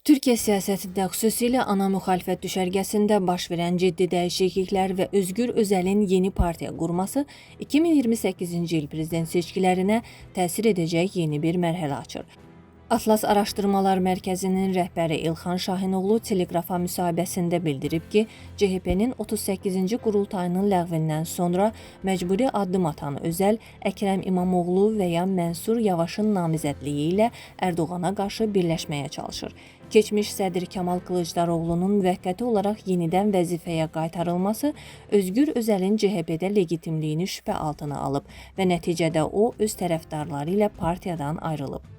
Türkiyə siyasətində, xüsusilə ana müxalifət düşərgəsində baş verən ciddi dəyişikliklər və Özgür Özel'in yeni partiya qurması 2028-ci il prezident seçkilərinə təsir edəcək yeni bir mərhələ açır. Atlas Araşdırmalar Mərkəzinin rəhbəri İlxan Şahinoğlu Teleqrafa müsahibəsində bildirib ki, CHP-nin 38-ci qurultayının ləğvindən sonra məcburi addım atan Özel, Əkrəm İmamoğlu və ya Mənsur Yavaşın namizədliyi ilə Ərdoğana qarşı birləşməyə çalışır. Keçmiş sədr Kamal Kılıçdaroğlu'nun müvəqqəti olaraq yenidən vəzifəyə qaytarılması Özgür Özel'in CHP-də legitimliyini şübhə altına alıb və nəticədə o öz tərəfdarları ilə partiyadan ayrılıb.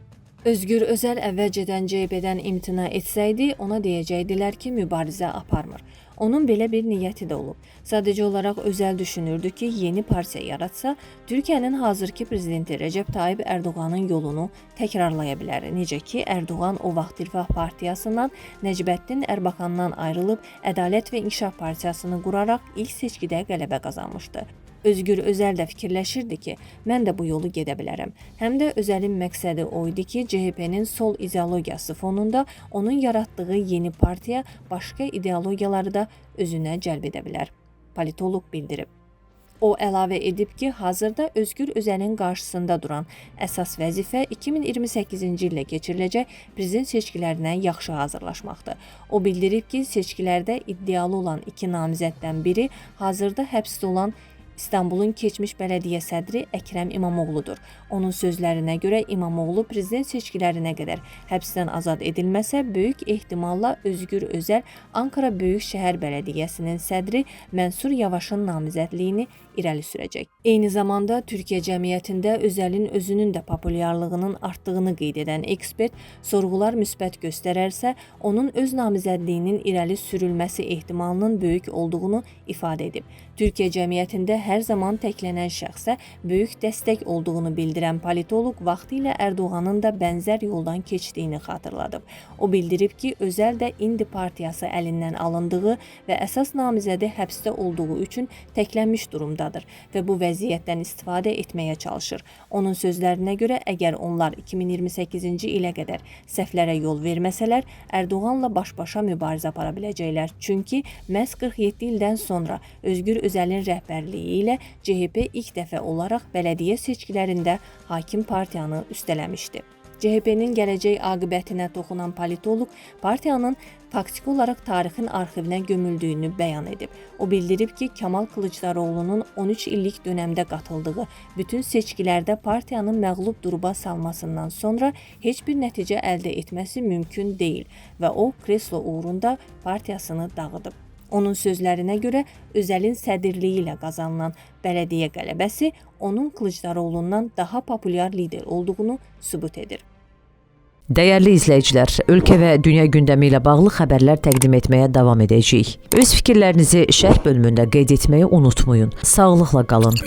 Özgür Özel əvvəlcədən CHP-dən imtina etsəydi, ona deyəcəkdilər ki, mübarizə aparmır. Onun belə bir niyyəti də olub. Sadəcə olaraq Özel düşünürdü ki, yeni partiya yaratsa, Türkiyənin hazırki prezidenti Rəcəb Tayyip Ərdoğanın yolunu təkrarlaya bilər. Necə ki, Ərdoğan o vaxt Rifah Partiyasından Nəcməddin Ərbakandan ayrılıb Ədalət və İnkişaf Partiyasını quraraq ilk seçkidə qələbə qazanmışdı. Özgür Özel də fikirləşirdi ki, mən də bu yolu gedə bilərəm. Həm də Özel'in məqsədi o idi ki, CHP-nin sol ideologiyası fonunda onun yaratdığı yeni partiya başqa ideologiyaları da özünə cəlb edə bilər. Politoloq bildirib. O əlavə edib ki, hazırda Özgür Özel'in qarşısında duran əsas vəzifə 2028-ci ildə keçiriləcək prezident seçkilərinə yaxşı hazırlaşmaqdır. O bildirib ki, seçkilərdə iddialı olan iki namizəddən biri hazırda həbsdə olan İstanbulun keçmiş bələdiyyə sədri Əkrəm İmamoğludur. Onun sözlərinə görə İmamoğlu prezident seçkilərinə qədər həbsdən azad edilməsə, böyük ehtimalla Özgür Özel Ankara Böyük Şəhər Bələdiyyəsinin sədri Mənsur Yavaşın namizədliyini irəli sürəcək. Eyni zamanda Türkiyə cəmiyyətində Özel'in özünün də populyarlığının artdığını qeyd edən ekspert sorğular müsbət göstərərsə, onun öz namizədliyinin irəli sürülməsi ehtimalının böyük olduğunu ifadə edib. Türkiyə cəmiyyətində hər zaman təklənən şəxsə böyük dəstək olduğunu bildirən politoloq vaxtilə Ərdoğanın da bənzər yoldan keçdiyini xatırladıb. O bildirib ki, Özel də indi partiyası əlindən alındığı və əsas namizədi həbsdə olduğu üçün təklənmiş durumdadır və bu vəziyyətdən istifadə etməyə çalışır. Onun sözlərinə görə, əgər onlar 2028-ci ilə qədər səhvlərə yol verməsələr, Ərdoğanla baş-başa mübarizə apara biləcəklər. Çünki məhz 47 ildən sonra Özgür Özel'in rəhbərliyi ilə CHP ilk dəfə olaraq bələdiyyə seçkilərində hakim partiyanı üstələmişdi. CHP-nin gələcək aqibətinə toxunan politoloq partiyanın faktiki olaraq tarixin arxivinə gömüldüyünü bəyan edib. O bildirib ki, Kamal Kılıçdaroğlu'nun 13 illik dönəmdə qatıldığı bütün seçkilərdə partiyanın məğlub duruba salmasından sonra heç bir nəticə əldə etməsi mümkün deyil və o kreslo uğrunda partiyasını dağıdıb. Onun sözlərinə görə Özel'in sədrliyi ilə qazanılan bələdiyyə qələbəsi onun Kılıçdaroğlu'ndan daha populyar lider olduğunu sübut edir. Dəyərli izləyicilər, ölkə və dünya gündəmi ilə bağlı xəbərlər təqdim etməyə davam edəcəyik. Öz fikirlərinizi şərh bölümündə qeyd etməyi unutmayın. Sağlıqla qalın.